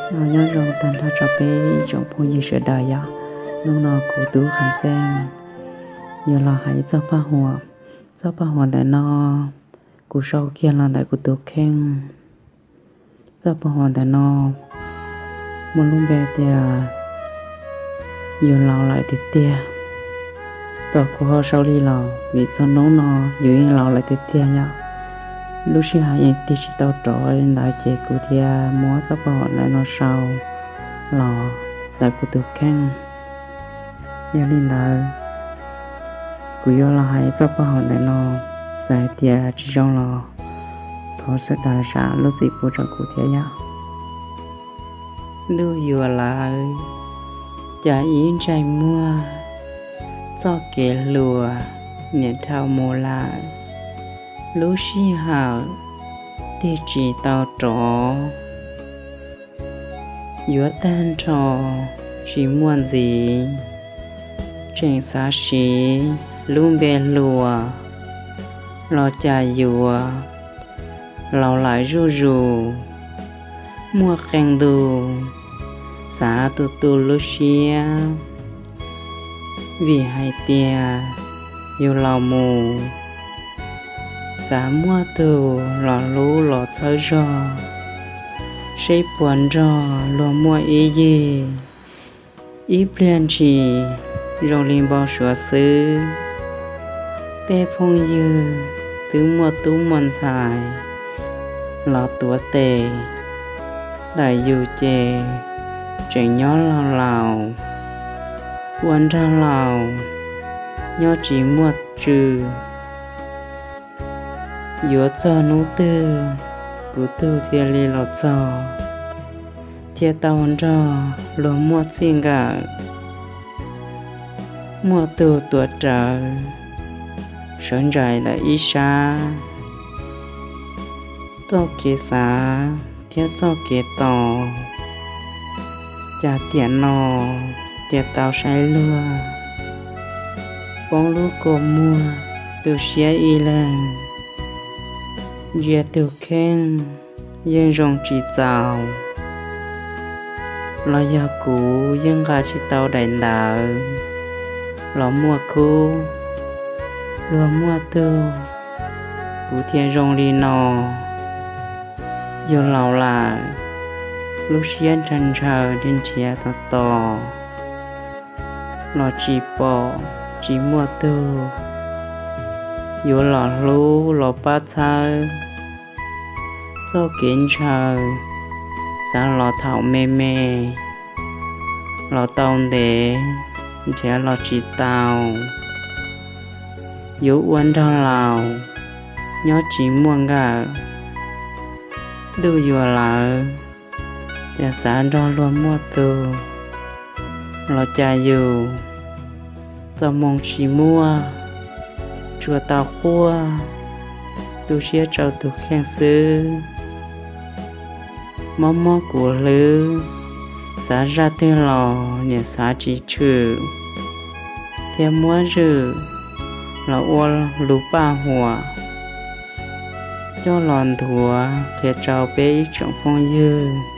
Nyob zoo tag nrho rau peb ib tsoom phooj ywg sawv daws yom. Hnub no kuv tub Kham Xeeb yuav los hais ib txoj paj huam. Txoj paj huam ntawm no kuv sau kiag los ntawm kuv tus kheej. Txoj paj huam ntawm no muaj lub npe tias yus laus lawm tiag tiag. Tom kuv ho sau li los vim txog hnub no yus yeej laus lawm tiag tiag yom. Lub sij hawm yeej tig tsis tau rov li ntawd ces kuv thiaj muab txoj paj huam ntawm no sau los ntawm kuv tus kheej. Yog li ntawd, kuv yuav los hais txoj paj huam ntawm no, txawm hais tias tsis zoo los thov sawv daws zam lub txim pub rau kuv thiab yom. Ntuj yuav lawm, cas ib ntsais muag, txoj kev hluas niam dhau mus lawm, lub sij hawm tig tsis tau rov, yuav tag nrho tsis muaj ntxiv, tseem xav siv lub npe hluas, los cas yuav laus lawm zuj zus, muaj qee ntu xav tu tu lub siab, vim hais tias yus laus mus, xav muaj tus los hlub los txhawb zog, seb puas nrog luag muaj ib yig, ib pliag ntshis zoo li npau suav xwb. Tej phooj ywg twb muaj tub muaj ntxhais los tuav tes, ntawm yus ces tseem nyob laus laus, ua nraug laus, nyob tsis muaj tswv. Yuav txog hnub twg kuv tug thiaj li los txog, thiaj tau nrog luag muaj txij nkawm, muaj tug tuav rawv, sawv ntsais ntawm ib sab. Txoj kev xav thiab txoj kev tos, cas tiam no thiaj tau saib luag, poob lub kua muag tu siab ib leeg, ntsia tus kheej yeej zoo tsis txaus, los yog kuv yeej nqa tsis tau daim ntawv los muaj khub, luag muaj tug, kuv thiaj zoo li no. Yus laus lawm, lub siab ntshaw ntshaw nrhiav tos tos, los tsis pom tsis muaj tug yuav los hlub los pab txhawb. Txoj kev ntshaw xav los thaum me me, los tau ntev nrhiav los tsis tau, yuav ua nraug laus nyob tsis muaj nkawm. Ntuj yuav lawm, yog xav nrog luag muaj tug, los cas yus txoj hmoo tsis muaj, tsuas tau quaj tu siab rau tus kheej xwb. Mob mob kuv hlwb, xav zaj twg los niam xav tsis tshwm, thiaj muab zwm los ua lus paj huam coj los nthuav qhia rau peb ib tsoom phooj ywg.